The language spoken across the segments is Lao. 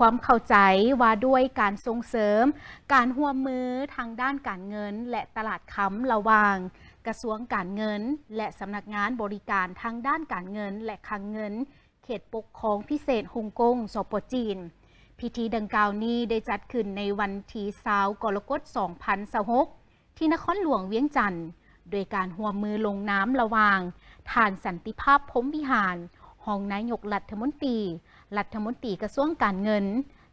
ຄວາມເຂົ້າໃຈວ່າດ້ວຍການສົ່ງເສີມການຮ່ວມມືທາງດ້ານການເງິນ ແລະ ຕະຫຼາດຄຳ ລະຫວ່າງກະຊວງການເງິນ ແລະ ສຳນັກງານບໍລິການທາງດ້ານການເງິນ ແລະ ຄັງເງິນ ເຂດປົກຄອງພິເສດຮົງກົງ ສປ ຈີນ. ພິທີດັ່ງກ່າວນີ້ໄດ້ຈັດຂຶ້ນໃນວັນທີຊາວ ກໍລະກົດ ສອງພັນຊາວຫົກ ທີ່ນະຄອນຫຼວງວຽງຈັນ, ໂດຍການຮ່ວມມືລົງນາມລະຫວ່າງ ທ່ານ ສັນຕິພາບ ພົມວິຫານ ຮອງນາຍົກລັດຖະມົນຕີ, ລັດຖະມົນຕີກະຊວງການເງິນ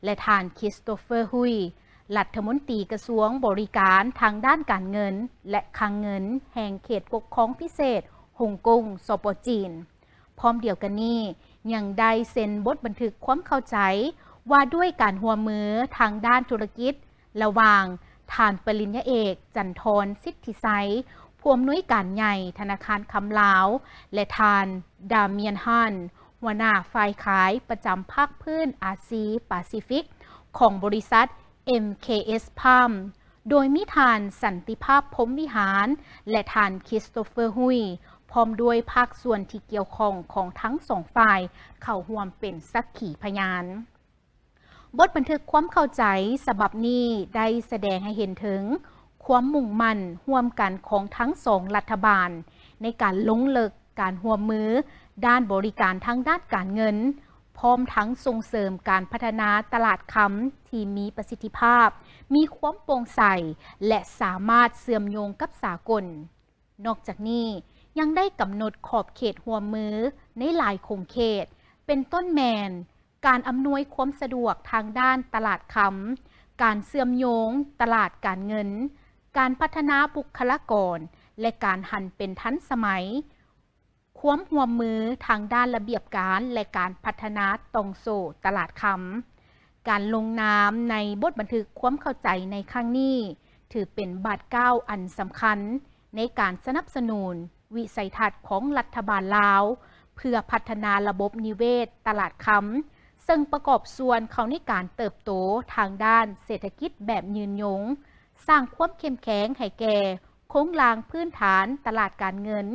ແລະ ທ່ານ ຄຣິສໂຕເຟີ ຮຸຍ ລັດຖະມົນຕີກະຊວງບໍລິການທາງດ້ານການເງິນ ແລະ ຄັງເງິນ ແຫ່ງເຂດປົກຄອງພິເສດຮົງກົງ ສປ ຈີນ. ພ້ອມດຽວກັນນີ້ ຍັງໄດ້ເຊັນບົດບັນທຶກຄວາມເຂົ້າໃຈວ່າດ້ວຍການຮ່ວມມືທາງດ້ານທຸລະກິດ ລະຫວ່າງທ່ານປະລິນຍາເອກ ຈັນທອນ ສິດທິໄຊ ຜູ້ອຳນວຍການໃຫຍ່ທະນາຄານຄຳລາວ ແລະ ທ່ານ ດາມຽນ ຮານ ຫົວໜ້າຝ່າຍຂາຍປະຈຳພາກພື້ນອາຊີປາຊີຟິກ ຂອງບໍລິສັດ ເອັມ ເຄ ເອສ ພາມ ໂດຍມີທ່ານ ສັນຕິພາບ ພົມວິຫານ ແລະ ທ່ານ ຄຣິສໂຕເຟີ ຮຸຍ ພ້ອມດ້ວຍພາກສ່ວນທີ່ກ່ຽວຂ້ອງຂອງທັງສອງຝ່າຍເຂົ້າຮ່ວມເປັນສັກຂີພະຍານ. ບົດບັນທຶກຄວາມເຂົ້າໃຈສະບັບນີ້ໄດ້ສະແດງໃຫ້ເຫັນເຖິງຄວາມມຸ່ງໝັ້ນຮ່ວມກັນຂອງທັງສອງລັດຖະບານ ໃນການລົງເລິກການຮ່ວມມືດ້ານບໍລິການທາງດ້ານການເງິນ, ພ້ອມທັງສົ່ງເສີມການພັດທະນາຕະຫຼາດຄຳທີ່ມີປະສິດທິພາບ, ມີຄວາມໂປ່ງໃສ ແລະ ສາມາດເຊື່ອມໂຍງກັບສາກົນ. ນອກຈາກນີ້ ຍັງໄດ້ກຳນົດຂອບເຂດຮ່ວມມືໃນຫຼາຍຂົງເຂດ, ເປັນຕົ້ນແມ່ນ ການອຳນວຍຄວາມສະດວກທາງດ້ານຕະຫຼາດຄຳ, ການເຊື່ອມໂຍງຕະຫຼາດການເງິນ, ການພັດທະນາບຸກຄະລາກອນ ແລະ ການຫັນເປັນທັນສະໄໝ, ຄວາມຮ່ວມມືທາງດ້ານລະບຽບການ ແລະ ການພັດທະນາຕ່ອງໂສ້ຕະຫຼາດຄຳ. ການລົງນາມໃນບົດບັນທຶກຄວາມເຂົ້າໃຈໃນຄັ້ງນີ້ ຖືເປັນບາດກ້າວອັນສຳຄັນໃນການສະໜັບສະໜູນວິໄສທັດຂອງລັດຖະບານລາວ ເພື່ອພັດທະນາລະບົບນິເວດຕະຫຼາດຄຳ, ເຊິ່ງປະກອບສ່ວນເຂົ້າໃນການເຕີບໂຕທາງດ້ານເສດຖະກິດແບບຍືນຍົງ, ສ້າງຄວາມເຂັ້ມແຂງໃຫ້ແກ່ໂຄງລ່າງພື້ນຖານຕະຫຼາດການເງິນ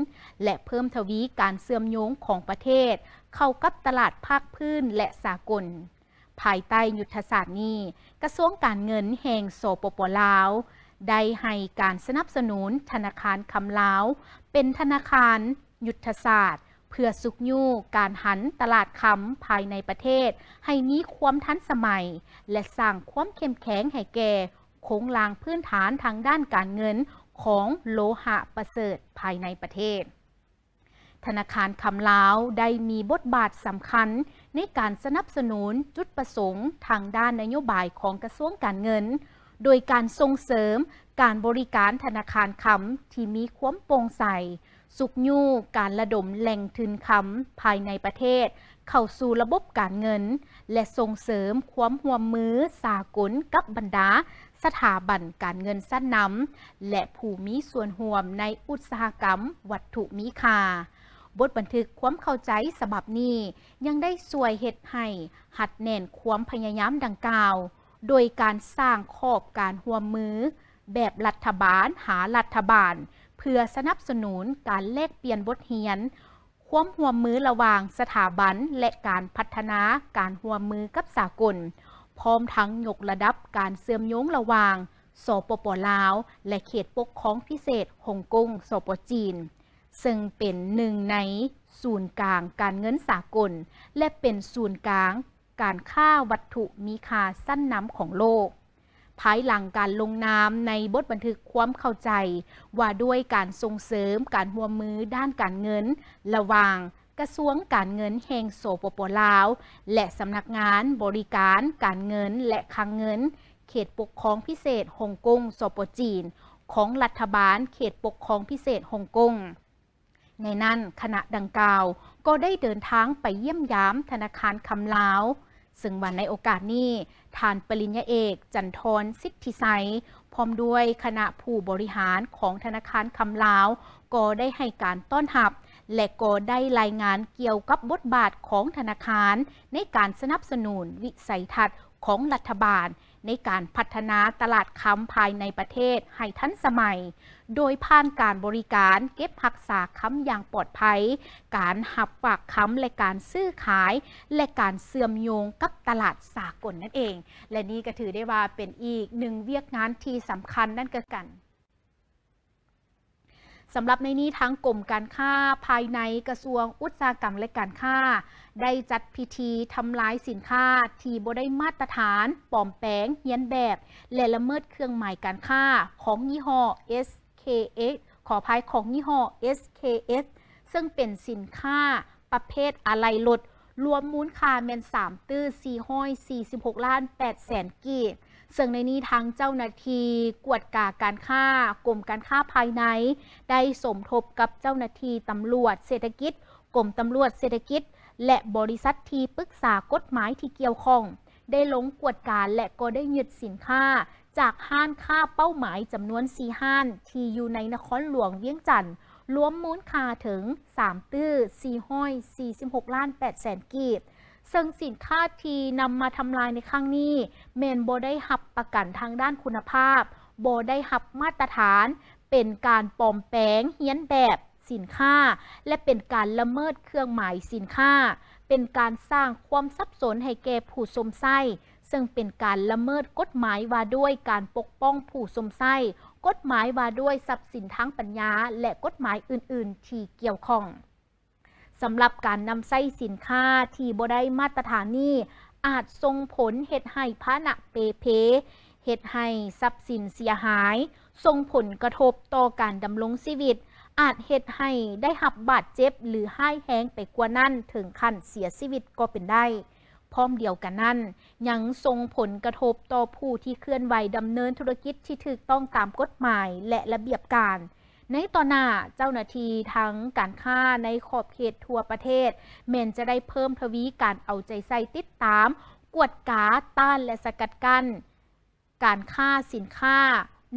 ແລະ ເພີ່ມທະວີການເຊື່ອມໂຍງຂອງປະເທດເຂົ້າກັບຕະຫຼາດພາກພື້ນ ແລະ ສາກົນ. ພາຍໃຕ້ຍຸດທະສາດນີ້, ກະຊວງການເງິນແຫ່ງ ສປປ ລາວ ໄດ້ໃຫ້ການສະໜັບສະໜູນທະນາຄານຄຳລາວ ເປັນທະນາຄານຍຸດທະສາດ ເພື່ອຊຸກຍູ້ການຫັນຕະຫຼາດຄຳພາຍໃນປະເທດໃຫ້ມີຄວາມທັນສະໄໝ ແລະ ສ້າງຄວາມເຂັ້ມແຂງໃຫ້ແກ່ໂຄງລ່າງພື້ນຖານທາງດ້ານການເງິນຂອງໂລຫະປະເສີດພາຍໃນປະເທດ. ທະນາຄານຄຳລາວໄດ້ມີບົດບາດສຳຄັນໃນການສະໜັບສະໜູນຈຸດປະສົງທາງດ້ານນະໂຍບາຍຂອງກະຊວງການເງິນ, ໂດຍການສົ່ງເສີມການບໍລິການທະນາຄານຄຳທີ່ມີຄວາມໂປ່ງໃສ, ຊຸກຍູ້ການລະດົມແຫຼ່ງທຶນຄຳພາຍໃນປະເທດເຂົ້າສູ່ລະບົບການເງິນ ແລະ ສົ່ງເສີມຄວາມຮ່ວມມືສາກົນກັບບັນດາສະຖາບັນການເງິນຊັ້ນນຳ ແລະ ຜູ້ມີສ່ວນຮ່ວມໃນອຸດສາຫະກຳວັດຖຸມີຄ່າ. ບົດບັນທຶກຄວາມເຂົ້າໃຈສະບັບນີ້ຍັງໄດ້ຊ່ວຍເຮັດໃຫ້ຮັດແໜ້ນຄວາມພະຍາຍາມດັ່ງກ່າວ ໂດຍການສ້າງຂອບການຮ່ວມມືແບບລັດຖະບານຫາລັດຖະບານ ເພື່ອສະໜັບສະໜູນການແລກປ່ຽນບົດຮຽນ, ຄວາມຮ່ວມມືລະຫວ່າງສະຖາບັນ ແລະ ການພັດທະນາການຮ່ວມມືກັບສາກົນ, ພ້ອມທັງຍົກລະດັບການເຊື່ອມໂຍງລະຫວ່າງ ສປປ ລາວ ແລະ ເຂດປົກຄອງພິເສດຮົງກົງ ສປ ຈີນ, ເຊິ່ງເປັນໜຶ່ງໃນສູນກາງການເງິນສາກົນ ແລະ ເປັນສູນກາງການຄ້າວັດຖຸມີຄ່າຊັ້ນນຳຂອງໂລກ. ພາຍຫຼັງການລົງນາມໃນບົດບັນທຶກຄວາມເຂົ້າໃຈວ່າດ້ວຍການສົ່ງເສີມການຮ່ວມມືດ້ານການເງິນ ລະຫວ່າງກະຊວງການເງິນແຫ່ງ ສປປ ລາວ ແລະ ສຳນັກງານບໍລິການການເງິນ ແລະ ຄັງເງິນ ເຂດປົກຄອງພິເສດຮົງກົງ ສປ ຈີນ ຂອງລັດຖະບານເຂດປົກຄອງພິເສດຮົງກົງ. ໃນນັ້ນ, ຄະນະດັ່ງກ່າວກໍໄດ້ເດີນທາງໄປຢ້ຽມຢາມທະນາຄານຄຳລາວ, ເຊິ່ງວ່າໃນໂອກາດນີ້, ທ່ານປະລິນຍາເອກ ຈັນທອນ ສິດທິໄຊ ພ້ອມດ້ວຍຄະນະຜູ້ບໍລິຫານຂອງທະນາຄານຄຳລາວ ກໍໄດ້ໃຫ້ການຕ້ອນຮັບ ແລະ ກໍໄດ້ລາຍງານກ່ຽວກັບບົດບາດຂອງທະນາຄານໃນການສະໜັບສະໜູນວິໄສທັດ ຂອງລັດຖະບານ ໃນການພັດທະນາຕະຫຼາດຄຳພາຍໃນປະເທດໃຫ້ທັນສະໄໝ, ໂດຍຜ່ານການບໍລິການເກັບຮັກສາຄຳຢ່າງປອດໄພ, ການຮັບຝາກຄຳ ແລະ ການຊື້ຂາຍ ແລະ ການເຊື່ອມໂຍງກັບຕະຫຼາດສາກົນນັ້ນເອງ. ແລະ ນີ້ກໍຖືໄດ້ວ່າເປັນອີກໜຶ່ງວຽກງານທີ່ສຳຄັນນັ້ນຄືກັນ. ສຳລັບໃນນີ້ ທາງກົມການຄ້າພາຍໃນ ກະຊວງອຸດສາຫະກຳ ແລະ ການຄ້າ ໄດ້ຈັດພິທີທຳລາຍສິນຄ້າທີ່ບໍ່ໄດ້ມາດຕະຖານ, ປອມແປງ, ຮຽນແບບ ແລະ ລະເມີດເຄື່ອງໝາຍການຄ້າຂອງຍີ່ຫໍ້ ເອສ ເຄ ເອສ ຂໍອະໄພ ຂອງຍີ່ຫໍ້ ເອສ ເຄ ເອສ ເຊິ່ງເປັນສິນຄ້າປະເພດອາໄຫຼ່ລົດ ລວມມູນຄ່າແມ່ນສາມຕື້ສີ່ຮ້ອຍສີ່ສິບຫົກລ້ານແປດແສນກີບ. ເຊິ່ງໃນນີ້ທາງເຈົ້າໜ້າທີ່ກວດກາການຄ້າ ກົມການຄ້າພາຍໃນ ໄດ້ສົມທົບກັບເຈົ້າໜ້າທີ່ຕຳຫຼວດເສດຖະກິດ, ກົມຕຳຫຼວດເສດຖະກິດ ແລະ ບໍລິສັດທີ່ປຶກສາກົດໝາຍທີ່ກ່ຽວຂ້ອງ ໄດ້ລົງກວດກາ ແລະ ກໍໄດ້ຍຶດສິນຄ້າຈາກຮ້ານຄ້າເປົ້າໝາຍຈຳນວນສີ່ຮ້ານ ທີ່ຢູ່ໃນນະຄອນຫຼວງວຽງຈັນ ລວມມູນຄ່າເຖິງສາມຕື້ສີ່ຮ້ອຍສີ່ສິບຫົກລ້ານແປດແສນກີບ. ເຊິ່ງສິນຄ້າທີ່ນຳມາທຳລາຍໃນຄັ້ງນີ້ ແມ່ນບໍ່ໄດ້ຮັບປະກັນທາງດ້ານຄຸນນະພາບ, ບໍ່ໄດ້ຮັບມາດຕະຖານ, ເປັນການປອມແປງຮຽນແບບສິນຄ້າ ແລະ ເປັນການລະເມີດເຄື່ອງໝາຍສິນຄ້າ, ເປັນການສ້າງຄວາມສັບສົນໃຫ້ແກ່ຜູ້ຊົມໃຊ້, ເຊິ່ງເປັນການລະເມີດກົດໝາຍວ່າດ້ວຍການປົກປ້ອງຜູ້ຊົມໃຊ້, ກົດໝາຍວ່າດ້ວຍຊັບສິນທາງປັນຍາ ແລະ ກົດໝາຍອື່ນໆທີ່ກ່ຽວຂ້ອງ. ສຳລັບການນຳໃຊ້ສິນຄ້າທີ່ບໍ່ໄດ້ມາດຕະຖານນີ້ ອາດສົ່ງຜົນເຮັດໃຫ້ພາຫະນະເປ່ເພ, ເຮັດໃຫ້ຊັບສິນເສຍຫາຍ, ສົ່ງຜົນກະທົບຕໍ່ການດຳລົງຊີວິດ, ອາດເຮັດໃຫ້ໄດ້ຮັບບາດເຈັບ ຫຼື ຮ້າຍແຮງໄປກວ່ານັ້ນ ເຖິງຂັ້ນເສຍຊີວິດກໍເປັນໄດ້. ພ້ອມດຽວກັນນັ້ນ ຍັງສົ່ງຜົນກະທົບຕໍ່ຜູ້ທີ່ເຄື່ອນໄຫວດຳເນີນທຸລະກິດທີ່ຖືກຕ້ອງຕາມກົດໝາຍ ແລະ ລະບຽບການ. ໃນຕໍ່ໜ້າ, ເຈົ້າໜ້າທີ່ທາງການຄ້າໃນຂອບເຂດທົ່ວປະເທດ ແມ່ນຈະໄດ້ເພີ່ມທະວີການເອົາໃຈໃສ່ຕິດຕາມ, ກວດກາ, ຕ້ານ ແລະ ສະກັດກັ້ນ ການຄ້າສິນຄ້າ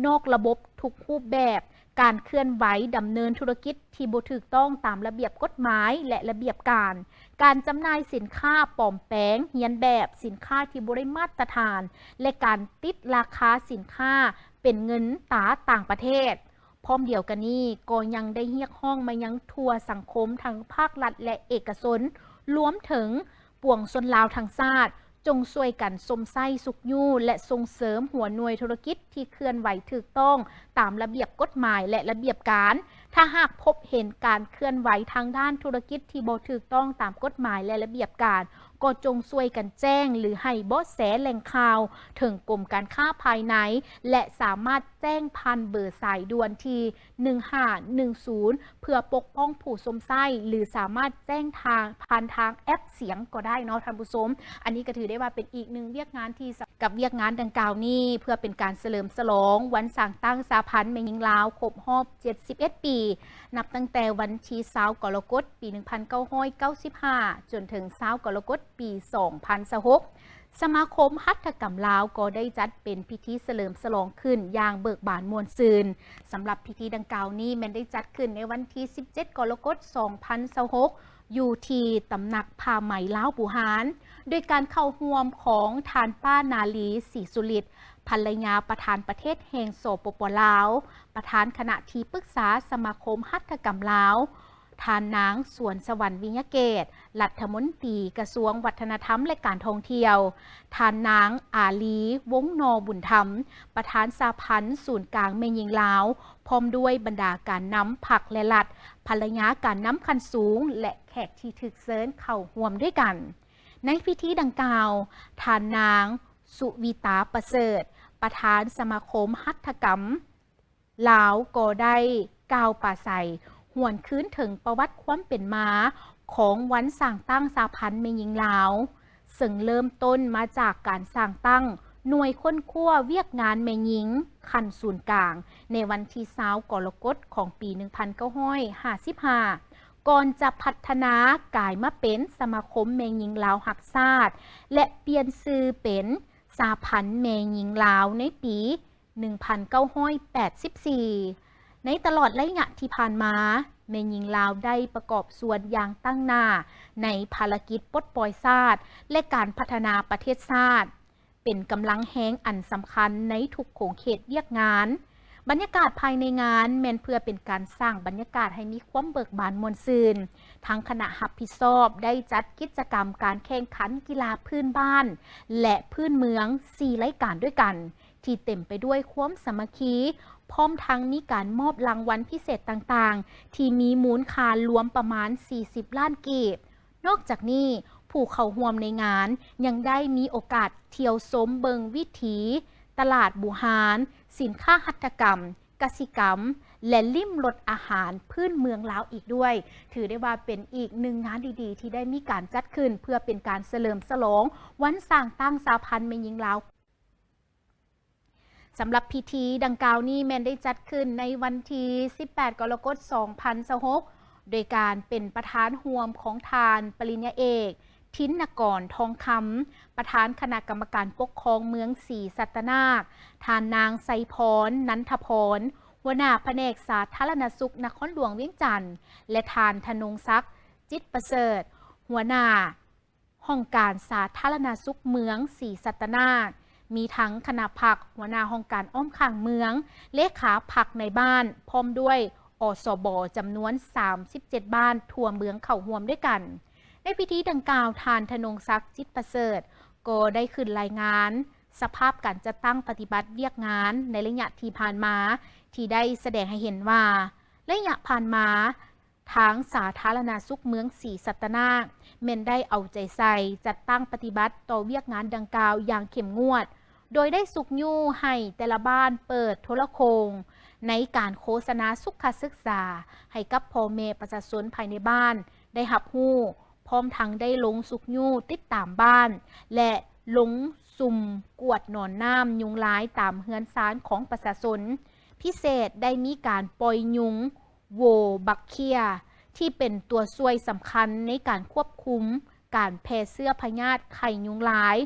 ນອກລະບົບທຸກຮູບແບບ, ການເຄື່ອນໄຫວດຳເນີນທຸລະກິດທີ່ບໍ່ຖືກຕ້ອງຕາມລະບຽບກົດໝາຍ ແລະ ລະບຽບການ, ການຈຳໜ່າຍສິນຄ້າປອມແປງ, ຮຽນແບບ, ສິນຄ້າທີ່ບໍ່ໄດ້ມາດຕະຖານ ແລະ ການຕິດລາຄາສິນຄ້າເປັນເງິນຕາຕ່າງປະເທດ. ພ້ອມດຽວກັນນີ້ ກໍຍັງໄດ້ຮຽກຮ້ອງມາຍັງທົ່ວສັງຄົມ ທັງພາກລັດ ແລະ ເອກະຊົນ, ລວມເຖິງປວງຊົນລາວທັງຊາດ, ຈົ່ງຊ່ວຍກັນຊົມໃຊ້ຊຸກຍູ້ ແລະ ສົ່ງເສີມຫົວໜ່ວຍທຸລະກິດທີ່ເຄື່ອນໄຫວຖືກຕ້ອງຕາມລະບຽບກົດໝາຍ ແລະ ລະບຽບການ. ຖ້າຫາກພົບເຫັນການເຄື່ອນໄຫວທາງດ້ານທຸລະກິດທີ່ບໍ່ຖືກຕ້ອງຕາມກົດໝາຍ ແລະ ລະບຽບການ, ກໍຈົ່ງຊ່ວຍກັນແຈ້ງ ຫຼື ໃຫ້ເບາະແສແຫຼ່ງຂ່າວເຖິງກົມການຄ້າພາຍໃນ ແລະ ສາມາດແຈ້ງຜ່ານເບີສາຍດ່ວນທີ່ ໜຶ່ງຫ້າໜຶ່ງສູນ ເພື່ອປົກປ້ອງຜູ້ຊົມໃຊ້ ຫຼື ສາມາດແຈ້ງທາງ ຜ່ານທາງແອັບສຽງກໍໄດ້ເນາະທ່ານຜູ້ຊົມ. ອັນນີ້ກໍຖືໄດ້ວ່າເປັນອີກໜຶ່ງວຽກງານທີ່ ກັບວຽກງານດັ່ງກ່າວນີ້ ເພື່ອເປັນການສະເຫຼີມສະຫຼອງວັນສ້າງຕັ້ງສະຫະພັນແມ່ຍິງລາວຄົບຮອບເຈັດສິບເອັດປີ, ນັບຕັ້ງແຕ່ວັນທີຊາວ ກໍລະກົດ ປີໜຶ່ງພັນເກົ້າຮ້ອຍເກົ້າສິບຫ້າ ຈົນເຖິງຊາວ ກໍລະກົດ ປີສອງພັນຊາວຫົກ. ສະມາຄົມຫັດຖະກຳລາວກໍໄດ້ຈັດເປັນພິທີສະເຫຼີມສະຫຼອງຂຶ້ນຢ່າງເບີກບານມ່ວນຊື່ນ. ສຳລັບພິທີດັ່ງກ່າວນີ້ແມ່ນໄດ້ຈັດຂຶ້ນໃນວັນທີສິບເຈັດ ກໍລະກົດ ສອງພັນຊາວຫົກ ຢູ່ທີ່ຕຳໜັກຜ້າໄໝລາວບູຮານ ໂດຍການເຂົ້າຮ່ວມຂອງທ່ານປ້ານາລີ ສີສຸລິດ ພັນລະຍາປະທານປະເທດແຫ່ງ ສປປ ລາວ, ປະທານຄະນະທີ່ປຶກສາສະມາຄົມຫັດຖະກຳລາວ, ທ່ານນາງ ສວນສະຫວັນ ວິຍະເກດ ລັດຖະມົນຕີກະຊວງວັດທະນະທຳ ແລະ ການທ່ອງທ່ຽວ, ທ່ານນາງ ອາລີ ວົງນໍບຸນທຳ ປະທານສະຫະພັນສູນກາງແມ່ຍິງລາວ, ພ້ອມດ້ວຍບັນດາການນຳພັກ ແລະ ລັດ, ພັນລະຍາການນຳຂັ້ນສູງ ແລະ ແຂກທີ່ຖືກເຊີນເຂົ້າຮ່ວມດ້ວຍກັນ. ໃນພິທີດັ່ງກ່າວ, ທ່ານນາງ ສຸວິຕາ ປະເສີດ ປະທານສະມາຄົມຫັດຖະກຳ ລາວກໍໄດ້ກ່າວປາໄສຫວນຄືນເຖິງປະຫວັດຄວາມເປັນມາຂອງວັນສ້າງຕັ້ງສະຫະພັນແມ່ຍິງລາວ, ເຊິ່ງເລີ່ມຕົ້ນມາຈາກການສ້າງຕັ້ງໜ່ວຍຄົ້ນຄວ້າວຽກງານແມ່ຍິງຂັ້ນສູນກາງໃນວັນທີຊາວ ກໍລະກົດ ຂອງປີໜຶ່ງພັນເກົ້າຮ້ອຍຫ້າສິບຫ້າ ກ່ອນຈະພັດທະນາກາຍມາເປັນສະມາຄົມແມ່ຍິງລາວຮັກຊາດ ແລະ ປ່ຽນຊື່ເປັນສະຫະພັນແມ່ຍິງລາວໃນປີ ໜຶ່ງພັນເກົ້າຮ້ອຍແປດສິບສີ່ ໃນຕະຫຼອດໄລຍະທີ່ຜ່ານມາ, ແມ່ຍິງລາວໄດ້ປະກອບສ່ວນຢ່າງຕັ້ງໜ້າໃນພາລະກິດປົດປ່ອຍຊາດ ແລະ ການພັດທະນາປະເທດຊາດ. ເປັນກຳລັງແຮງອັນສຳຄັນໃນທຸກຂົງເຂດວຽກງານ. ບັນຍາກາດພາຍໃນງານແມ່ນເພື່ອເປັນການສ້າງບັນຍາກາດໃຫ້ມີຄວາມເບີກບານມ່ວນຊື່ນ. ທາງຄະນະຮັບຜິດຊອບໄດ້ຈັດກິດຈະກຳການແຂ່ງຂັນກິລາພື້ນບ້ານ ແລະ ພື້ນເມືອງສີ່ລາຍການດ້ວຍກັນ ທີ່ເຕັມໄປດ້ວຍຄວາມສາມັກຄີ, ພ້ອມທັງມີການມອບລາງວັນພິເສດຕ່າງໆ ທີ່ມີມູນຄ່າລວມປະມານສີ່ສິບລ້ານກີບ. ນອກຈາກນີ້, ຜູ້ເຂົ້າຮ່ວມໃນງານຍັງໄດ້ມີໂອກາດທ່ຽວຊົມເບິ່ງວິຖີຕະຫຼາດບູຮານ, ສິນຄ້າຫັດຖະກຳ, ກະສິກຳ ແລະ ລິ້ມລົດອາຫານພື້ນເມືອງລາວອີກດ້ວຍ. ຖືໄດ້ວ່າເປັນອີກໜຶ່ງງານດີໆ ທີ່ໄດ້ມີການຈັດຂຶ້ນເພື່ອເປັນການສະເຫຼີມສະຫຼອງວັນສ້າງຕັ້ງສະຫະພັນແມ່ຍິງລາວ. ສຳລັບພິທີດັ່ງກ່າວນີ້ແມ່ນໄດ້ຈັດຂຶ້ນໃນວັນທີສິບແປດ ກໍລະກົດ ສອງພັນຊາວຫົກ ໂດຍການເປັນປະທານຮ່ວມຂອງທ່ານປະລິນຍາເອກ ທິນນະກອນ ທອງຄຳ ປະທານຄະນະກຳມະການປົກຄອງເມືອງສີສັດຕະນາກ, ທ່ານນາງ ໄຊພອນ ນັນທະພອນ ຫົວໜ້າພະແນກສາທາລະນະສຸກນະຄອນຫຼວງວຽງຈັນ ແລະ ທ່ານ ທະນົງສັກ ຈິດປະເສີດ ຫົວໜ້າ ຫ້ອງການສາທາລະນະສຸກເມືອງສີສັດຕະນາກ, ມີທັງຄະນະພັກ, ຫົວໜ້າຫ້ອງການອ້ອມຂ້າງເມືອງ, ເລຂາພັກໃນບ້ານ, ພ້ອມດ້ວຍ ອສບ ຈຳນວນສາມສິບເຈັດບ້ານທົ່ວເມືອງເຂົ້າຮ່ວມດ້ວຍກັນ. ໃນພິທີດັ່ງກ່າວ, ທ່ານ ທະນົງສັກ ຈິດປະເສີດ ກໍໄດ້ຂຶ້ນລາຍງານສະພາບການຈັດຕັ້ງປະຕິບັດວຽກງານໃນໄລຍະທີ່ຜ່ານມາ, ທີ່ໄດ້ສະແດງໃຫ້ເຫັນວ່າ ໄລຍະຜ່ານມາ ທາງສາທາລະນະສຸກເມືອງສີສັດຕະນາກ ແມ່ນໄດ້ເອົາໃຈໃສ່ຈັດຕັ້ງປະຕິບັດຕໍ່ວຽກງານດັ່ງກ່າວຢ່າງເຂັ້ມງວດ, ໂດຍໄດ້ຊຸກຍູ້ໃຫ້ແຕ່ລະບ້ານເປີດໂທລະໂຄ່ງໃນການໂຄສະນາສຸຂະສຶກສາໃຫ້ກັບພໍ່ແມ່ປະຊາຊົນພາຍໃນບ້ານໄດ້ຮັບຮູ້, ພ້ອມທັງໄດ້ລົງຊຸກຍູ້ຕິດຕາມບ້ານ ແລະ ລົງສຸ່ມກວດໜອນນ້ຳຍຸງລາຍຕາມເຮືອນຊານຂອງປະຊາຊົນ. ພິເສດໄດ້ມີການປ່ອຍຍຸງ ໂວບັກເຄຍ ທີ່ເປັນຕົວຊ່ວຍສຳຄັນໃນການຄວບຄຸມການແຜ່ເຊື້ອພະຍາດໄຂ້ຍຸງລາຍ,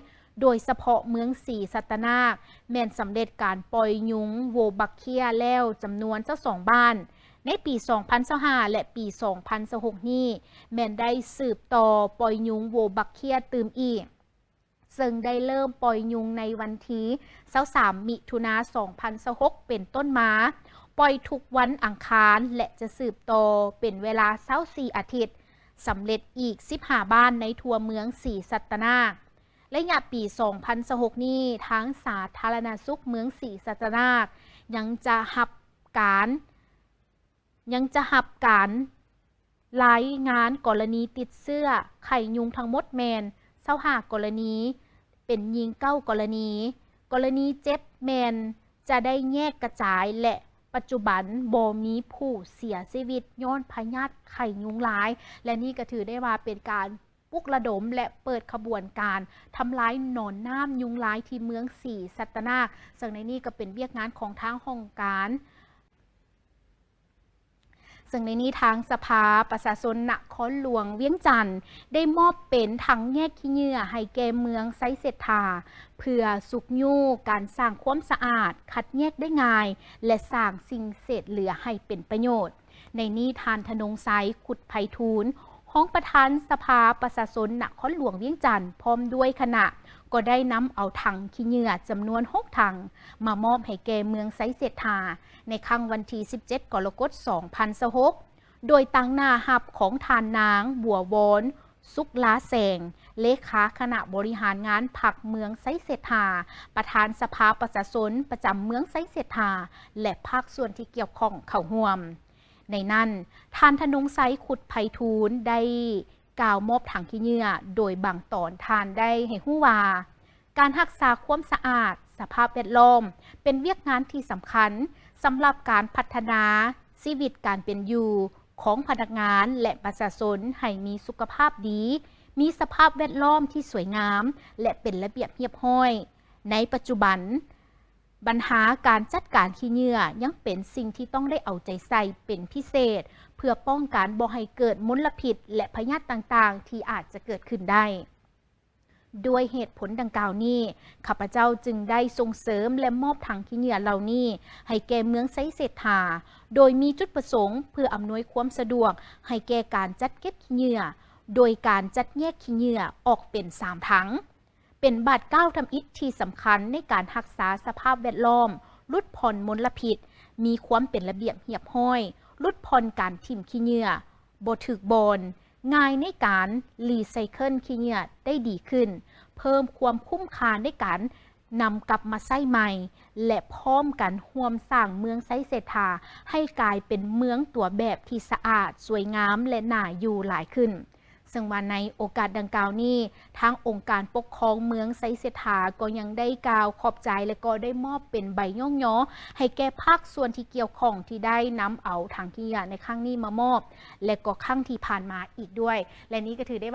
ໂດຍສະເພາະເມືອງສີສັດຕະນາກ ແມ່ນສຳເລັດການປ່ອຍຍຸງໂວບັກເຄຍແລ້ວຈຳນວນຊາວສອງບ້ານໃນປີສອງພັນຊາວຫ້າ ແລະ ປີສອງພັນຊາວຫົກນີ້ ແມ່ນໄດ້ສືບຕໍ່ປ່ອຍຍຸງໂວບັກເຄຍຕື່ມອີກ. ເຊິ່ງໄດ້ເລີ່ມປ່ອຍຍຸງໃນວັນທີຊາວສາມ ມິຖຸນາ ສອງພັນຊາວຫົກ ເປັນຕົ້ນມາ, ປ່ອຍທຸກວັນອັງຄານ ແລະ ຈະສືບຕໍ່ເປັນເວລາຊາວສີ່ອາທິດ, ສຳເລັດອີກສິບຫ້າບ້ານໃນທົ່ວເມືອງສີສັດຕະນາກ. ໄລຍະປີສອງພັນຊາວຫົກນີ້, ທາງສາທາລະນະສຸກເມືອງສີສັດຕະນາກ ຍັງຈະຮັບການ ຍັງຈະຮັບການລາຍງານກໍລະນີຕິດເຊື້ອໄຂ້ຍຸງທັງໝົດແມ່ນຊາວຫ້າກໍລະນີ, ເປັນຍິງເກົ້າກໍລະນີ, ກໍລະນີເຈັບແມ່ນຈະໄດ້ແຍກກະຈາຍ ແລະ ປັດຈຸບັນບໍ່ມີຜູ້ເສຍຊີວິດຍ້ອນພະຍາດໄຂ້ຍຸງລາຍ ແລະ ນີ້ກໍຖືໄດ້ວ່າເປັນການ ປຸກລະດົມ ແລະ ເປີດຂະບວນການທຳລາຍໜອນນ້ຳຍຸງລາຍທີ່ເມືອງສີສັດຕະນາກ, ເຊິ່ງໃນນີ້ກໍເປັນວຽກງານຂອງທາງຫ້ອງການ, ເຊິ່ງໃນນີ້ທາງສະພາປະຊາຊົນນະຄອນຫຼວງວຽງຈັນ ໄດ້ມອບເປັນຖັງແຍກຂີ້ເຫຍື້ອໃຫ້ແກ່ເມືອງໄຊເສດຖາ ເພື່ອຊຸກຍູ້ການສ້າງຄວາມສະອາດ, ຄັດແຍກໄດ້ງ່າຍ ແລະ ສ້າງສິ່ງເສດເຫຼືອໃຫ້ເປັນປະໂຫຍດ. ໃນນີ້ທ່ານ ທະນົງໄຊ ຄຸດໄພທູນ ຮອງປະທານສະພາປະຊາຊົນນະຄອນຫຼວງວຽງຈັນ ພ້ອມດ້ວຍຄະນະ ກໍໄດ້ນຳເອົາຖັງຂີ້ເຫຍື້ອຈຳນວນຫົກຖັງ ມາມອບໃຫ້ແກ່ເມືອງໄຊເສດຖາ ໃນຄ່ຳວັນທີສິບເຈັດ ກໍລະກົດ ສອງພັນຊາວຫົກ ໂດຍຕາງໜ້າຮັບຂອງທ່ານນາງ ບົວວອນ ສຸກລາແສງ ເລຂາຄະນະບໍລິຫານງານພັກເມືອງໄຊເສດຖາ, ປະທານສະພາປະຊາຊົນປະຈຳເມືອງໄຊເສດຖາ ແລະ ພາກສ່ວນທີ່ກ່ຽວຂ້ອງເຂົ້າຮ່ວມ. ໃນນັ້ນ, ທ່ານ ທະນົງໄຊ ຄຸດໄພທູນ ໄດ້ກ່າວມອບຖັງຂີ້ເຫຍື້ອ, ໂດຍບາງຕອນທ່ານໄດ້ໃຫ້ຮູ້ວ່າ ການຮັກສາຄວາມສະອາດ, ສະພາບແວດລ້ອມ ເປັນວຽກງານທີ່ສຳຄັນສຳລັບການພັດທະນາຊີວິດການເປັນຢູ່ຂອງພະນັກງານ ແລະ ປະຊາຊົນໃຫ້ມີສຸຂະພາບດີ, ມີສະພາບແວດລ້ອມທີ່ສວຍງາມ ແລະ ເປັນລະບຽບຮຽບຮ້ອຍ. ໃນປັດຈຸບັນ, ບັນຫາການຈັດການຂີ້ເຫຍື້ອຍັງເປັນສິ່ງທີ່ຕ້ອງໄດ້ເອົາໃຈໃສ່ເປັນພິເສດ ເພື່ອປ້ອງກັນບໍ່ໃຫ້ເກີດມົນລະພິດ ແລະ ພະຍາດຕ່າງໆທີ່ອາດຈະເກີດຂຶ້ນໄດ້. ດ້ວຍເຫດຜົນດັ່ງກ່າວນີ້, ຂ້າພະເຈົ້າຈຶ່ງໄດ້ສົ່ງເສີມ ແລະ ມອບຖັງຂີ້ເຫຍື້ອເຫຼົ່ານີ້ໃຫ້ແກ່ເມືອງໄຊເສດຖາ, ໂດຍມີຈຸດປະສົງເພື່ອອຳນວຍຄວາມສະດວກໃຫ້ແກ່ການຈັດເກັບຂີ້ເຫຍື້ອ, ໂດຍການຈັດແຍກຂີ້ເຫຍື້ອອອກເປັນສາມຖັງ. ປັນບາດກ້າວທຳອິດທີ່ສຳຄັນໃນການຮັກສາສະພາບແວດລ້ອມ, ຫຼຸດຜ່ອນມົນລະພິດ, ມີຄວາມເປັນລະບຽບຮຽບຮ້ອຍ, ຫຼຸດຜ່ອນການຖິ້ມຂີ້ເຫຍື້ອບໍ່ຖືກບ່ອນ, ງ່າຍໃນການຣີໄຊເຄິນຂີ້ເຫຍື້ອໄດ້ດີຂຶ້ນ, ເພີ່ມຄວາມຄຸ້ມຄ່າໃນການນຳກັບມາໃຊ້ໃໝ່ ແລະ ພ້ອມກັນຮ່ວມສ້າງເມືອງໄຊເສດຖາໃຫ້ກາຍເປັນເມືອງຕົວແບບທີ່ສະອາດ, ສວຍງາມ ແລະ ໜ້າຢູ່ຫຼາຍຂຶ້ນ. ເຊິ່ງວ່າໃນໂອກາດດັ່ງກ່າວນີ້, ທາງອົງການປົກຄອງເມືອງໄຊເສດຖາກໍຍັງໄດ້ກ່າວຂອບໃຈ ແລະ ກໍໄດ້ມອບເປັນໃບຍ້ອງຍໍໃຫ້ແກ່ພາກສ່ວນທີ່ກ່ຽວຂ້ອງທີ່ໄດ້ນຳເອົາຖັງຂີ້ເຫຍື້ອໃນຄັ້ງນີ້ມາມອບ ແລະ ກໍຄັ້ງທີ່ຜ່ານມາອີກດ້ວຍ ແລະ ນີ້ກໍຖືໄດ້ວ່າ